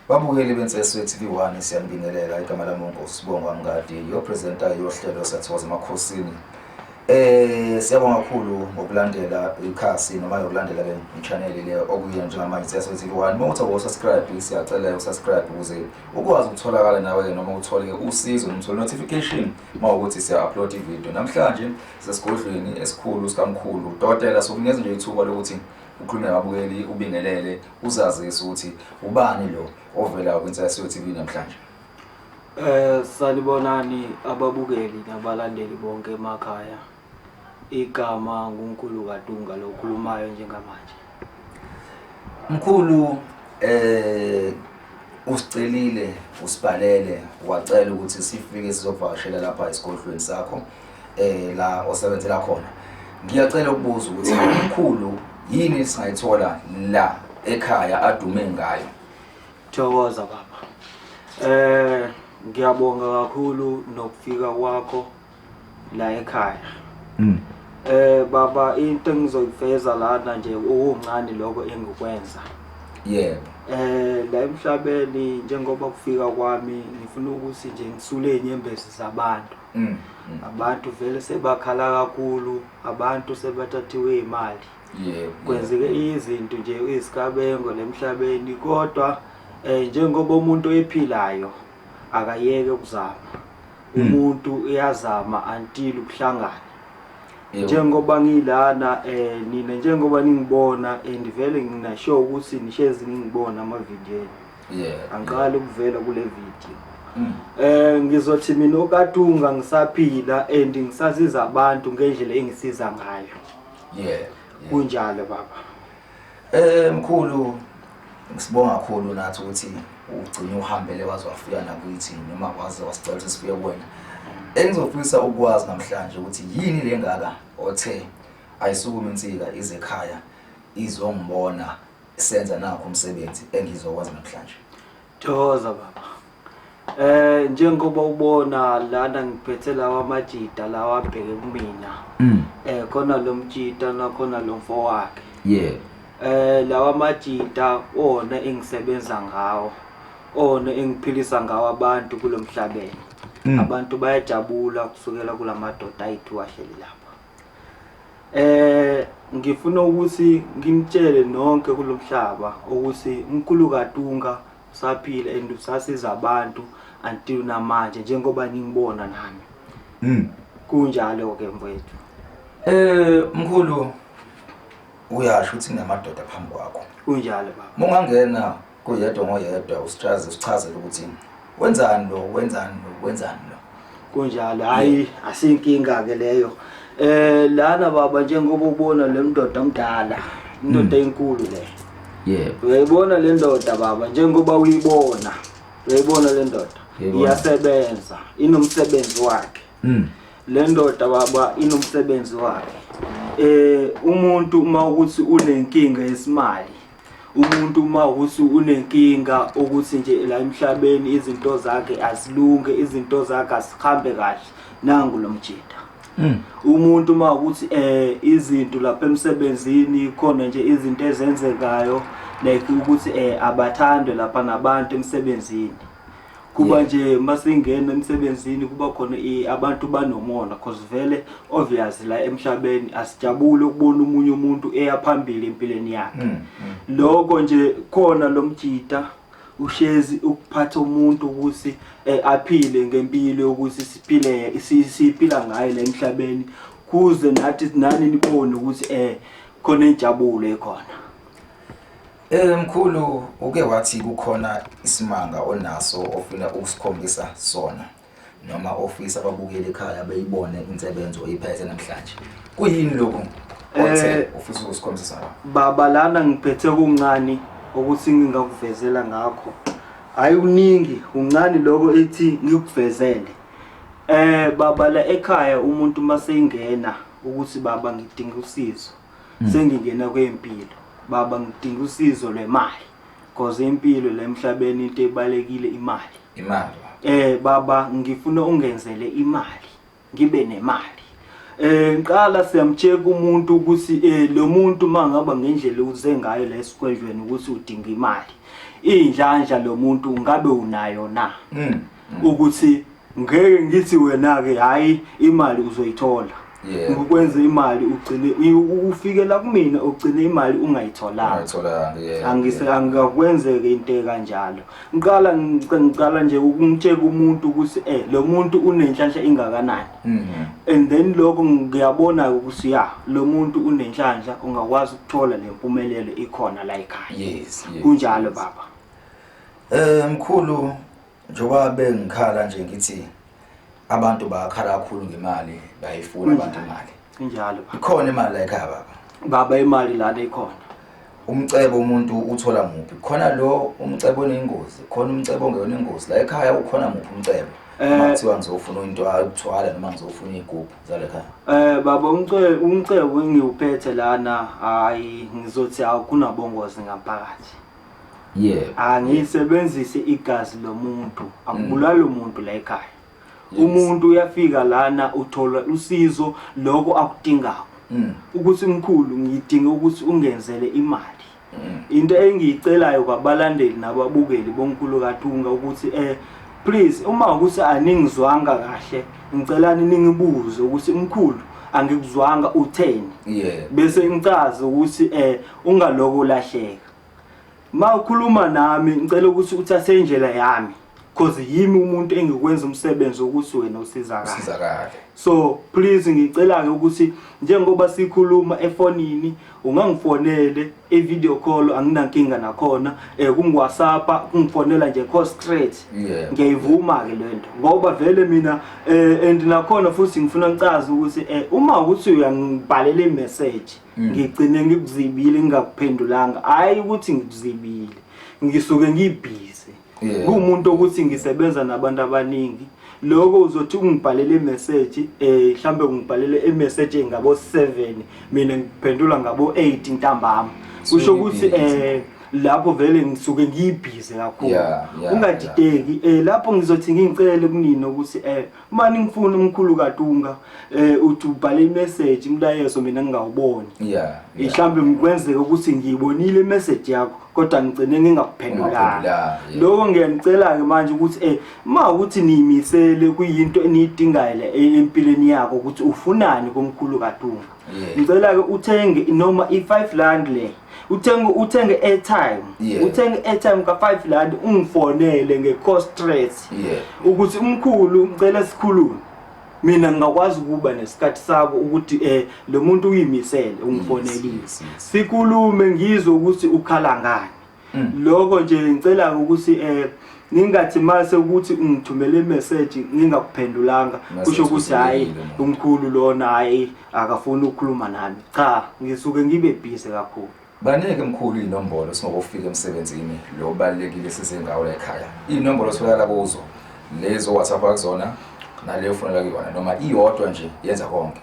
Babukeli beNseswe TV1, siyanibingelela. Igama lami uNkosibongwa Ngadi, your presenter yohlelo Sathokoza Emakhosini. Siyabonga kakhulu ngokulandela ikhasi noma yokulandela ke i-channel le okuyiyo njengamanje, Nseswe TV1. Uma uthi awusubscribe, siyacela usubscribe ukuze ukwazi ukutholakala nawe ke noma uthole ke usizo noma uthole notification uma ukuthi siya upload ivideo. Namhlanje sesigodlweni esikhulu sikamkhulu Dokotela, sokunikeza nje ithuba lokuthi ukhulume nababukeli, ubingelele, uzazise ukuthi ubani lo ovela kwiNseswe TV namhlanje. Salibonani ababukeli nabalandeli bonke emakhaya. Igama nguNkulu Katunga lo okhulumayo njengamanje. Mkhulu, usicelile, usibhalele, wacela ukuthi sifike sizovakashela lapha esigodlweni sakho la osebenzela khona. Ngiyacela ukubuza ukuthi mkhulu, yini singayithola la ekhaya adume ngayo? Thokoza baba. Ngiyabonga kakhulu nokufika kwakho la ekhaya. Baba, into engizoyiveza lana nje okuncane lokho engikwenza. La emhlabeni, njengoba kufika kwami, ngifuna ukuthi nje ngisule inyembezi zabantu. Abantu vele sebakhala kakhulu, abantu sebathathiwe imali. Kwenzeke izinto nje izikabengo lemhlabeni, kodwa njengoba umuntu ephilayo akayeke ukuzama. Umuntu uyazama until ukuhlangana. Njengoba ngilana nina, njengoba ningibona and vele ngina sure ukuthi nishezi ningibona ama video. Angiqali ukuvela kule video. Ngizothi mina okaTunga ngisaphila and ngisasiza abantu ngendlela engisiza ngayo. Kunjalo baba. Mkhulu, ngisibonga kakhulu nathi ukuthi ugcine uhambele waze wafika nakithi noma waze wasicela ukuthi sifike kuwena. Engizofisa ukwazi namhlanje ukuthi yini le ngaka othe ayisukume insika ize ekhaya izongibona senza nakho umsebenzi engizokwenza namhlanje. Thokoza baba. Njengoba ubona lana ngiphethe lawa amajita lawa abheke kumina. Khona lo mjita nakhona lo mfo wakhe. Lawa amajita ona engisebenza ngawo, ona engiphilisa ngawo abantu kulomhlabeni. Abantu bayajabula kusukela kulamadoda ayithu ahleli lapha. Ngifuna ukuthi nginitshele nonke kulomhlaba ukuthi uMkhulu Katunga usaphila and usasiza abantu until namanje njengoba ningibona nami. Kunjalo ke mfowethu. Mkhulu, uyasho ukuthi kunamadoda phambi kwakho. Kunjalo baba. Mungangena kuyedwa ngoyedwa usichaze, usichazele ukuthi wenzani lo, wenzani lo, wenzani lo. Kunjalo, hayi asinkinga ke leyo. Lana baba, njengoba ubona le ndoda omdala, indoda enkulu le. Uyayibona le ndoda baba, njengoba uyibona. Uyayibona le ndoda? Ngiyayibona. Iyasebenza, inomsebenzi wakhe. Le ndoda baba inomsebenzi wakhe. Umuntu uma ukuthi unenkinga yesimali, umuntu uma ukuthi unenkinga ukuthi nje la emhlabeni izinto zakhe azilunge, izinto zakhe azihambe kahle, nangu lo mjida. Umuntu uma ukuthi izinto lapha emsebenzini khona nje izinto ezenzekayo like ukuthi abathandwe lapha nabantu emsebenzini. Kuba nje masingena emsebenzini kuba khona abantu banomona, cause vele obvious la emhlabeni asijabule ukubona umunye umuntu eya phambili empilweni yakhe. Lokho nje khona lo mjida ushezi ukuphatha umuntu ukuthi aphile ngempilo yokuthi siphile siphila ngayo la emhlabeni, kuze nathi nani nibone ukuthi khona injabulo ekhona. Mkhulu, uke wathi kukhona isimanga onaso ofuna ukusikhombisa sona noma ofisa ababukeli ekhaya beyibone insebenzo oyiphethe namhlanje. Kuyini lokhu othe ufisa ukusikhombisa sona? Baba, lana ngiphethe kuncane ukuthi ngingakuvezela ngakho. Hayi kuningi, kuncane lokho ethi ngikuvezele. Baba, la ekhaya umuntu masengena ukuthi baba ngidinga usizo. Sengingena kwempilo. Baba ngidinga usizo lwemali. Because impilo la emhlabeni into ebalekile imali. Imali. Baba ngifuna ungenzele imali, ngibe nemali. Ngiqala siyamcheck umuntu ukuthi lo muntu mangaba ngendlela uze ngayo la esigodlweni ukuthi udinga imali. Inhlanhla lo muntu ngabe unayo na? Ukuthi ngeke ngithi wena ke hayi imali uzoyithola. Ngikwenza imali ugcine ufike la kumina ugcine imali ungayitholanga. Ungayitholanga, yeah. Angise angakwenzeke into ekanjalo. Ngiqala ngicala nje ukumtsheka umuntu ukuthi lo muntu unenhlanhla ingakanani. And then lokho ngiyabona ukuthi ya lo muntu unenhlanhla, ungakwazi ukuthola le mpumelelo ikhona la ekhaya. Yes. Kunjalo baba. Mkhulu, njengoba bengikhala nje ngithi abantu bakhala kakhulu ngemali, bayifuna abantu imali. Kunjalo baba. Ikhona imali la ekhaya baba? Baba, imali lana ikhona. Umcebo umuntu uthola muphi? Khona lo umcebo onengozi, khona umcebo ongeyona ingozi. La ekhaya ukhona muphi umcebo? Makuthiwa ngizofuna into ukuthwala noma ngizofuna igubhu zale ekhaya. Baba, umcebo engiwuphethe lana, hayi ngizothi akunabongozi ngaphakathi. Angiyisebenzise igazi lomuntu, akubulali umuntu la ekhaya. Umuntu uyafika lana uthola usizo lokho akudingayo. Ukuthi mkhulu ngidinga ukuthi ungenzele imali. Into engiyicelayo kwabalandeli nababukeli boMkhulu kaThunga ukuthi please, uma ukuthi aningizwanga kahle, ngicelani ningibuze ukuthi mkhulu angikuzwanga utheni. Bese ngichaze ukuthi ungaloko ulahleka. Mawukhuluma nami ngicela ukuthi uthathe indlela yami, because yimi umuntu engikwenza umsebenzi ukuthi wena usizakale. Usizakale. So please ngicela ke ukuthi njengoba sikhuluma efonini ungangifonele e video call, anginankinga nakhona, kungu WhatsApp, kungifonela nje call straight. Ngiyayivuma ke lento ngoba vele mina and nakhona futhi ngifuna ngicaze ukuthi uma ukuthi uyangibhalela i-message ngigcine ngikuzibile ngingakuphendulanga, hayi ukuthi ngikuzibile, ngisuke ngibhizi. Kuwumuntu ukuthi ngisebenza nabantu abaningi. Lokho uzothi ungibhalele i-message, mhlambe ungibhalele i-message ngabo 7, mina ngiphendula ngabo 8 ntambama. Kusho ukuthi lapho vele ngisuke ngibhizi kakhulu. Ungadideki. Lapho ngizothi ngicele kunini ukuthi uma ningifuna umkhulu kaThunga, uthi ubhale i-message umlayezo mina ngingawuboni. Mhlambe ngikwenzeke ukuthi ngiyibonile i-message yakho kodwa ngigcine ngingakuphendulanga. Lokho ngiyanicela ke manje ukuthi uma ukuthi niyimisele kuyinto eniyidingayo le empilweni yakho ukuthi ufunani komkhulu kaThunga. Ngicela ke uthenge noma i5 rand le. Uthenge airtime. Uthenge airtime ka 5 rand ungifonele nge-cost straight. Ukuthi umkhulu ngicela sikhulume. Mina ngingakwazi ukuba nesikhathi sakho ukuthi lo muntu uyimisele ungifonelile. Sikhulume ngizwe ukuthi ukhala ngani. Lokho nje ngicela ukuthi ningathi mase ukuthi ungithumele message ngingakuphendulanga kusho ukuthi hayi umkhulu lona hayi akafuni ukukhuluma nami. Cha, ngisuke ngibe busy kakhulu. Banike mkhulu inombolo singokufika emsebenzini lo balekile sizengawo la ekhaya. Inombolo otholakala kuzo lezo WhatsApp akuzona naleyo ufonela kuyona noma iyodwa nje yenza konke.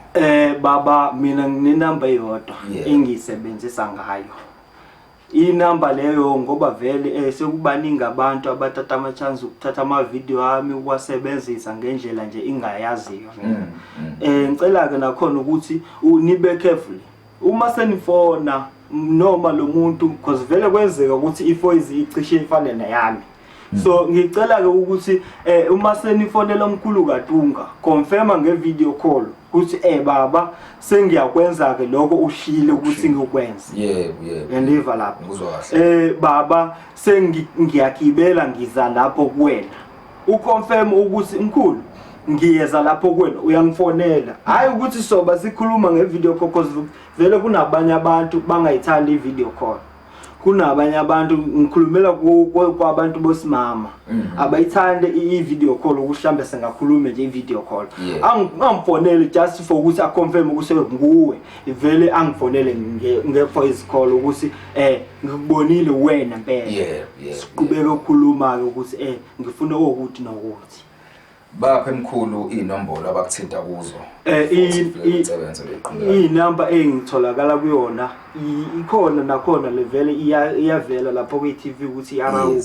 Baba, mina nginenamba eyodwa engiyisebenzisa ngayo. Inamba leyo ngoba vele sekubaningi abantu abathatha ama chance ukuthatha ama video ami ukuwasebenzisa ngendlela nje ingayaziyo mina. Ngicela ke nakhona ukuthi nibe careful uma senifona noma lo muntu, because vele kwenzeka ukuthi ivoice icishe ifane neyami. So ngicela ke ukuthi uma senifonela umkhulu kaThunga, confirma nge video call ukuthi baba sengiyakwenza ke lokho uhlile ukuthi ngikwenze. Yebo, yebo. Ngiva lapho. Ngikuzwa kahle. Baba sengiyagibela ngiza lapho kuwena. Uconfirm ukuthi mkhulu ngiyeza lapho kuwena, uyangifonela. Hayi ukuthi soba sikhuluma nge video call, because vele kunabanye abantu bangayithandi i video call. Kunabanye abantu ngikhulumela kwabantu bosimama abayithande i video call, ukuhlambe singakhuluma nje i video call. Angifonele just for ukuthi aconfirm ukuthi nguwe, vele angifonele nge voice call ukuthi ngikubonile wena impela. Siqhubeke ukukhuluma ke ukuthi ngifuna ukuthi nokuthi. Baphe mkhulu inombolo abakuthinta kuzo. Futhi vele insebenzo leqhubekayo. Inamba engitholakala kuyona ikhona nakhona le vele iyavela lapho kwi TV ukuthi iyarawunda.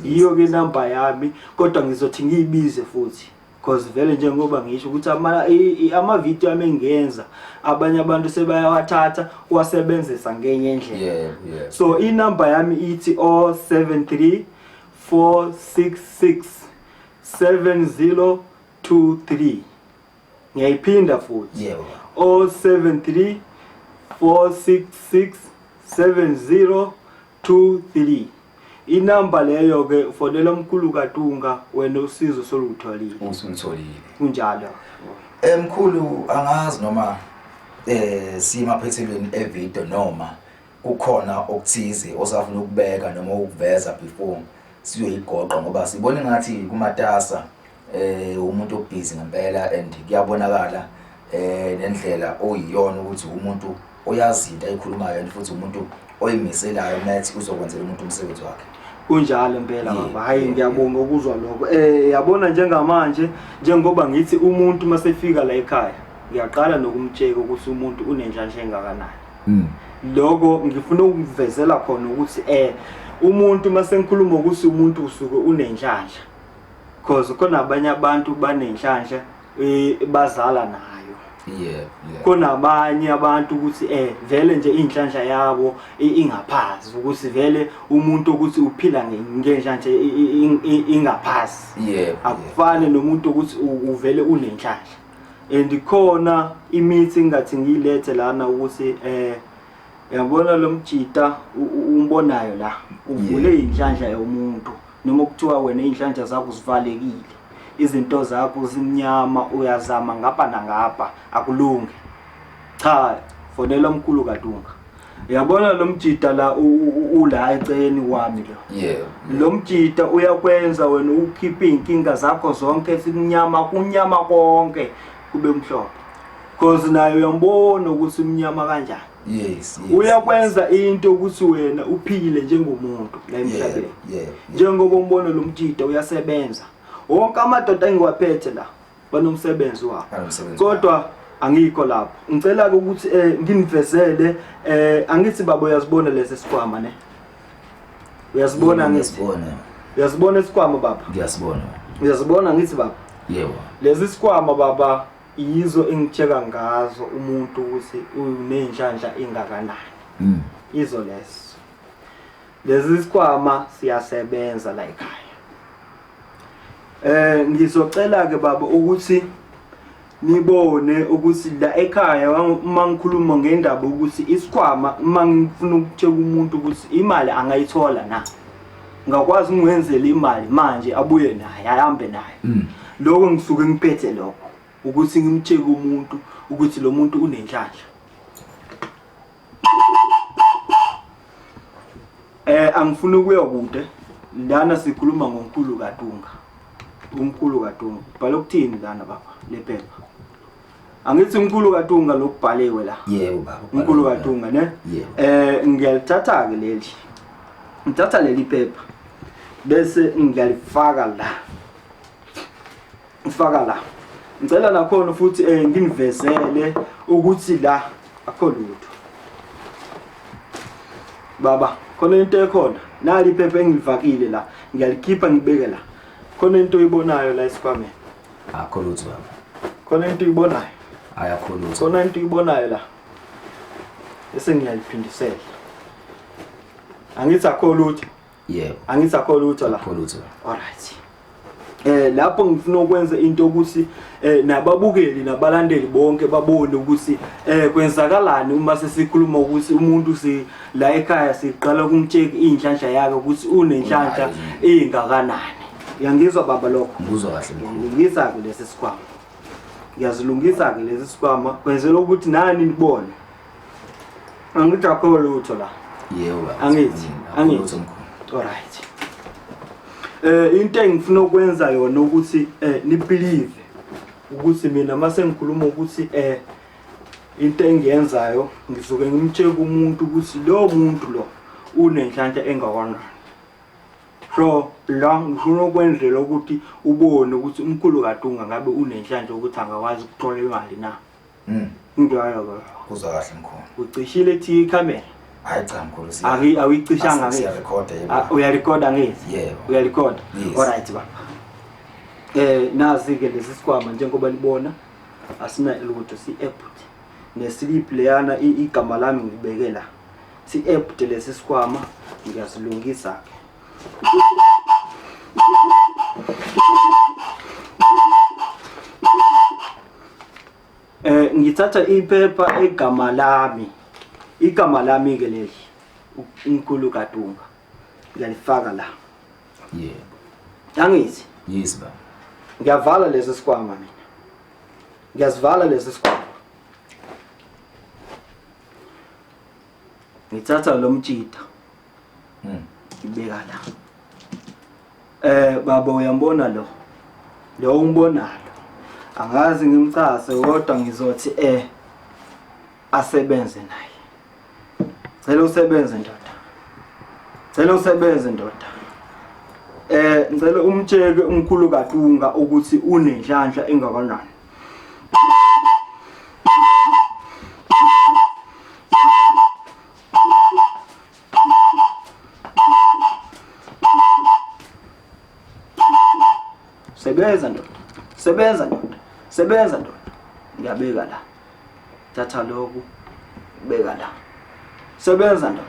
Yiyo ke inamba yami, kodwa ngizothi ngiyibize futhi. Cause vele njengoba ngisho ukuthi ama-video ami engiyenza abanye abantu sebayawathatha uwasebenzisa ngenye indlela. Yebo. So inamba yami ithi 073 466 7023. Ngiyayiphinda futhi. Yebo. 073 466 7023. Inamba leyo ke ufonela umkhulu kaTunga, wena usizo solutholile. Usulutholile. Kunjalo. Mkhulu, angazi noma simaphethelweni evideo noma kukhona okuthize osafuna ukubeka noma ukuveza before siyoyigoqa, ngoba sibona ngathi kumatasa umuntu obusy ngempela and kuyabonakala nendlela oyiyona ukuthi umuntu oyazi into ayikhulumayo and futhi umuntu oyimiselayo methi uzokwenzela umuntu umsebenzi wakhe. Kunjalo impela baba. Hayi, ngiyabonga ukuzwa lokho. Yabona njengamanje, njengoba ngithi umuntu masefika la ekhaya, ngiyaqala nokumtsheka ukuthi umuntu unenhlanhla engakanani. Lokho ngifuna ukuvezela khona ukuthi umuntu mase ngikhuluma ukuthi umuntu usuke unenhlanhla, cause khona abanye abantu banenhlanhla bazala nayo. Yeah. Khona abanye abantu ukuthi vele nje inhlanhla yabo ingaphansi, ukuthi vele umuntu ukuthi uphila ngenhlanhla ingaphansi. Akufani nomuntu ukuthi uvele unenhlanhla. And khona imithi engathi ngiyilethe lana ukuthi yabona lo mjita umbonayo la uvule inhlanhla yomuntu, noma kuthiwa wena inhlanhla zakho zivalekile, izinto zakho zimnyama, uyazama ngapha nangapha akulungi. Cha, fonela umkhulu kaTunga. Yabona lo mjita la ula eceleni kwami lo. Lo mjita uyakwenza wena ukhiphe inkinga zakho zonke simnyama, kunyama konke kube mhlophe. Because naye uyambona ukuthi umnyama kanjani. Yes. Uyakwenza into ukuthi wena uphile njengomuntu la emhlabeni. Njengoba umbona lo mjita uyasebenza. Wonke amadoda engiwaphethe la banomsebenzi wabo. Banomsebenzi wabo. Kodwa angikho lapho. Ngicela ke ukuthi nginivezele, angithi baba uyazibona lesi sikhwama ne? Uyazibona Yebo, ngithi? ngiyasibona. Uyazibona isikhwama baba? Ngiyasibona. Uyazibona ngithi baba? Yebo. Lesi sikhwama baba yizo engicheka ngazo umuntu ukuthi unenhlanhla engakanani. Izo leso. Lesi sikhwama siyasebenza la ekhaya. Ngizocela ke baba ukuthi nibone ukuthi la ekhaya uma ngikhuluma ngendaba ukuthi isikhwama, uma ngifuna ukucheka umuntu ukuthi imali angayithola na, ngakwazi ngimenzele imali manje abuye naye ahambe naye. Lokho ngisuke ngiphethe lokho ukuthi ngimcheke umuntu ukuthi lo muntu unenhlanhla. Angifuni ukuya kude lana, sikhuluma ngonkulu kaTunga. Umkhulu kaTunga ubhala ukuthini lana baba le phepha? Angithi umkhulu kaTunga lokubhaliwe la. Yebo baba, Umkhulu kaTunga ne? Yebo. Ngiyalithatha ke leli. Ngithatha leli phepha bese ngiyalifaka la. Ngifaka la. Ngicela nakhona futhi nginivezele ukuthi la akho lutho. Baba, khona into ekhona. Nali iphepha engilivakile la. Ngiyalikhipha ngibeke la. Khona into oyibonayo la esikhwameni. Akho lutho baba. Khona into oyibonayo. Hayi, akho lutho. Khona into oyibonayo la. Bese ngiyaliphindisela. Angithi akho lutho. Yebo. Angithi akho lutho la. Akho lutho. All right. Lapho ngifuna ukwenza into ukuthi nababukeli nabalandeli bonke babone ukuthi kwenzakalani uma sesikhuluma ukuthi umuntu si la ekhaya siqala ukumtsheka inhlanhla yakhe ukuthi unenhlanhla engakanani. Uyangizwa baba lokho? Ngikuzwa kahle mkhulu. Ngiyazilungisa ke lesi sikhwama. Ngiyazilungisa ke lesi sikhwama kwenzela ukuthi nani nibone. Angithi akho lutho la. Yebo baba. Angithi, Akho angithi. lutho mkhulu. All right. Into engifuna ukwenza yona ukuthi ni believe ukuthi mina mase ngikhuluma ukuthi into engiyenzayo ngizoke ngimtsheke umuntu ukuthi lo muntu lo unenhlanhla engakanani. So la ngifuna ukwenzela ukuthi ubone ukuthi umkhulu kaTunga ngabe unenhlanhla ukuthi angakwazi ukuthola imali na. Injalo ke. Kuzwa kahle mkhulu. Ucishile thi ikhamera? Hayi cha mkhulu, Awuyicishanga ngithi? Siyarekhoda, yebo. Uyarekhoda ngithi? Yebo. Uyarekhoda? Yes. All right baba. Nazi ke lesi sikhwama njengoba nibona asina lutho, si-empty. Neslip leyana igama lami ngibeke la. Si-empty lesi sikhwama, ngiyasilungisa ke. Ngithatha iphepha egama lami. Igama lami ke leli uMkhulu kaTunga. Ngiyalifaka la. Yebo. Angithi? Yes baba. Ngiyavala lesi sikhwama mina. Ngiyasivala lesi sikhwama. Ngithatha lo mjita. Ngibeka la. Baba uyambona lo. Lo ungibonayo. Angazi ngimchaze kodwa ngizothi asebenze naye. Cela usebenze ndoda. Cela usebenze ndoda. Ngicela umtsheke uMkhulu kaTunga ukuthi unenhlanhla engakanani. Sebenza ndoda. Sebenza ndoda. Sebenza ndoda. Ngiyabeka la. Thatha lokhu beka la. Sebenza ndoda.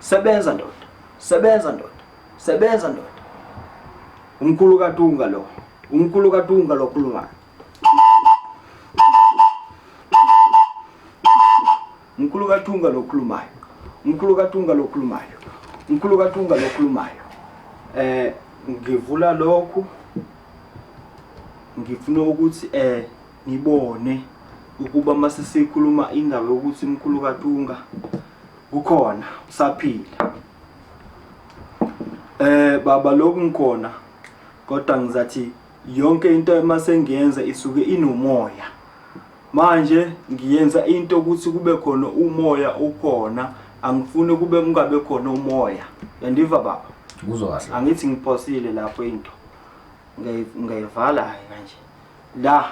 Sebenza ndoda. Sebenza ndoda. Sebenza ndoda. Umkhulu kaTunga lo. Umkhulu kaTunga lo khulumayo. Umkhulu kaTunga lo khulumayo. Umkhulu kaTunga lo khulumayo. Umkhulu kaTunga lo khulumayo. Ngivula lokhu. Ngifuna ukuthi ngibone ukuba mase sikhuluma indaba yokuthi umkhulu kaTunga kukhona usaphila. Baba lokhu ngikhona kodwa ngizathi yonke into mase ngiyenza isuke inomoya. Manje ngiyenza into ukuthi kube khona umoya ukhona, angifuni kube kungabe khona umoya. Uyandiva baba? Ngikuzwa kahle. Angithi ngiphosile lapho into. Ngayivala kanje. La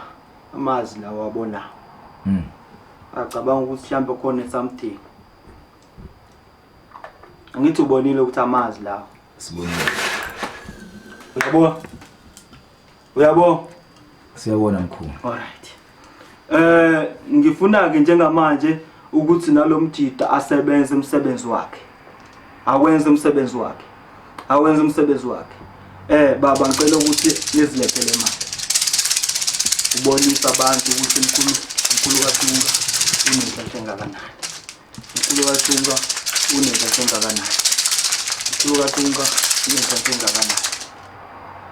amazi lawa wabona. Acabanga ukuthi mhlambe khona something. Angithi ubonile ukuthi amazi lawa. Sibonile. Uyabo? Uyabo? Siyabona mkhulu. All right. Ngifuna ke njengamanje ukuthi nalomjida asebenze umsebenzi wakhe. Awenze umsebenzi wakhe. Awenze umsebenzi wakhe. Baba ngicela ukuthi nizilethele imali. Ubonisa abantu ukuthi mkhulu kaTunga unenhlanhla engakanani. Mkhulu kaTunga unenhlanhla engakanani. Mkhulu kaTunga unenhlanhla engakanani.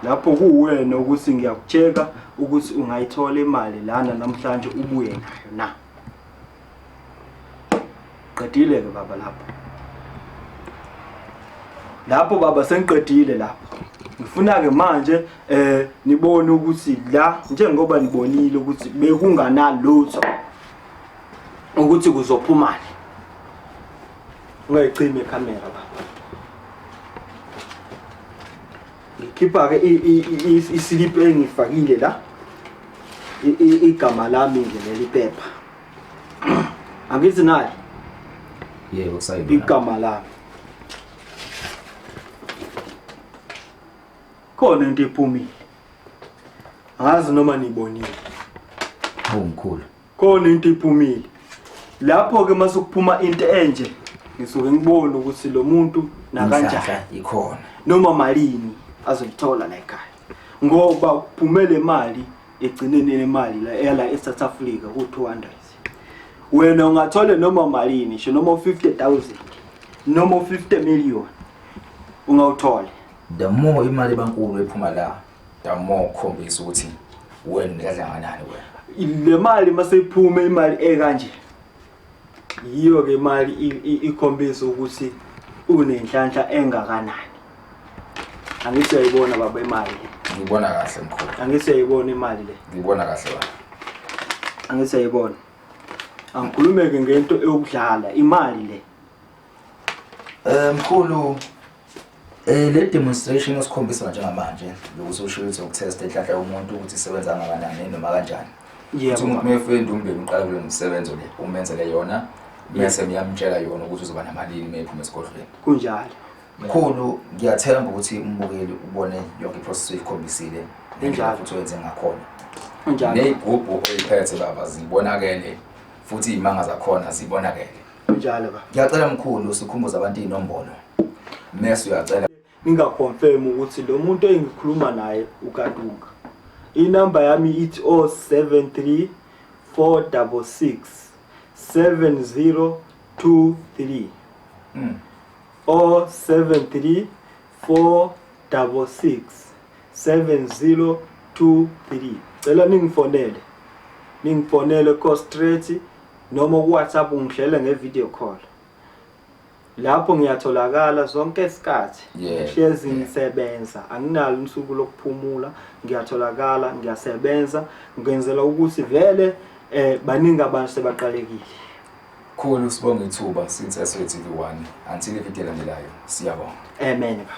Lapho kuwena ukuthi ngiyakucheka ukuthi ungayithola imali lana namhlanje ubuye nayo na. Qedile ke baba lapho. Lapho baba sengiqedile lapho. Ngifuna ke manje nibone ukuthi la njengoba nibonile ukuthi bekunganalutho ukuthi kuzophumani. Ungayicimi ikhamera baba. Ngikhipha ke islip engifakile la. Igama lami nje leli phepha. Angithi naye? Yebo, sayibona. Igama lami. Khona into ephumile. Angazi noma nibonile. Hawu mkhulu. Khona into iphumile. Lapho ke mase kuphuma into enje ngisuke ngibone ukuthi lo muntu nakanjani Inhlanhla ikhona. Noma malini azoyithola la ekhaya. Ngoba kuphumele imali egcineni lemali la eyala eSouth Africa ku 200. Wena ungathola noma malini ngisho noma 50,000 noma 50 million ungawuthola. The more imali ebankulu ephuma la, the more ukhombisa ukuthi wena unenhlanhla kangakanani wena. Le mali maseyiphume imali ekanje yiyo ke imali ikhombisa ukuthi unenhlanhla engakanani. Angithi uyayibona baba imali le. Ngibona kahle mkhulu. Angithi uyayibona imali le. Ngibona kahle baba. Angithi uyayibona. Angikhulumeke ngento eyokudlala imali le. Mkhulu, le demonstration osikhombisa njengamanje lokuthi usho ukuthi ukutest enhlanhla yomuntu ukuthi isebenza kangakanani noma kanjani. Yebo. Uthi umuntu uma efika endumbeni uqala kule msebenzo le, umenzele yona bese uyamtshela yona ukuthi uzoba namalini uma ephuma esigodlweni. Kunjalo. Mkhulu, ngiyathemba ukuthi umbukeli ubone yonke iprocess oyikhombisile Ngendlela futhi oyenze ngakhona. Kunjalo. Nezigubhu oyiphethe baba zibonakele futhi izimanga zakhona zibonakele. Kunjalo baba. Ngiyacela mkhulu sikhumbuze abantu inombolo. Mese uyacela Ngingaconfirm ukuthi lo muntu engikhuluma naye uKaduka. Inamba yami ithi 073 466 7023. 073 466 7023. Cela ningifonele. Ningifonele ko straight noma ku WhatsApp ungihlele nge video call. Lapho ngiyatholakala zonke isikhathi. Hlezi ngisebenza, anginalo usuku lokuphumula, ngiyatholakala, ngiyasebenza, ngenzela ukuthi vele baningi abantu sebaqalekile. Khulu sibonga ithuba since SOTV 1 until ivideo elandelayo. Siyabonga. Amen baba.